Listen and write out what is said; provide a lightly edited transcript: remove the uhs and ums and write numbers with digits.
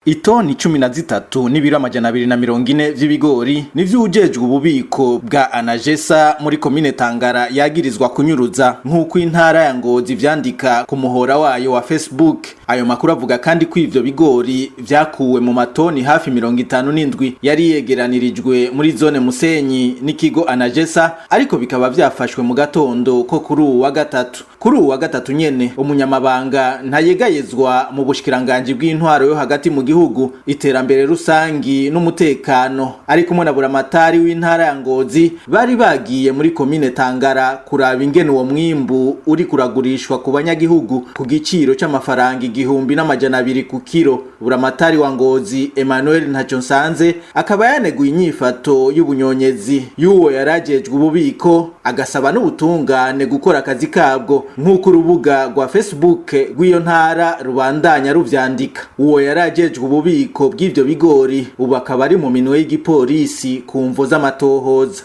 Itoni 13 n'ibiro 240 vy'ibigori nivyo ujejwe ububiko bwa Anagesa muri komine Tangara yagirizwa kunyuruza, nk'uko intara ya Ngozi vyandika ku muhora wayo wa Facebook. Ayo makuru avuga kandi ko ivyo bigori vyakuwe mu matoni hafi 57 yari yegeranirijwe muri zone Musenyi n'ikigo Anagesa, ariko bikaba vyafashwe mu gatondo ko kuri uwu wa gatatu. Kuri uwu wa gatatu nyene, umunyamabanga ntayegayezwa mu bushikiranganji bw'intwaro yo hagati mu gihugu, iterambere rusangi n'umutekano, ari kumwe na buramatari w'intara ya Ngozi, bari bagiye muri komine Tangara kuraba ingene uwo mwimbu uri kuragurishwa ku banyagihugu ku giciro c'amafaranga 1200 ku kiro. Buramatari wa Ngozi Emmanuel Ntaconsanze akaba yaneguye inyifato y'ubunyonyezi y'uwo yarajejwe ububiko, agasaba n'ubutungane gukora akazi kabwo, nk'uko urubuga rwa Facebook rw'iyo ntara rubandanya ruvyandika. Uwo yarajejwe ububiko bw'ivyo bigori ubu akaba ari mu minwe y'igipolisi ku mvo z'amatohoza.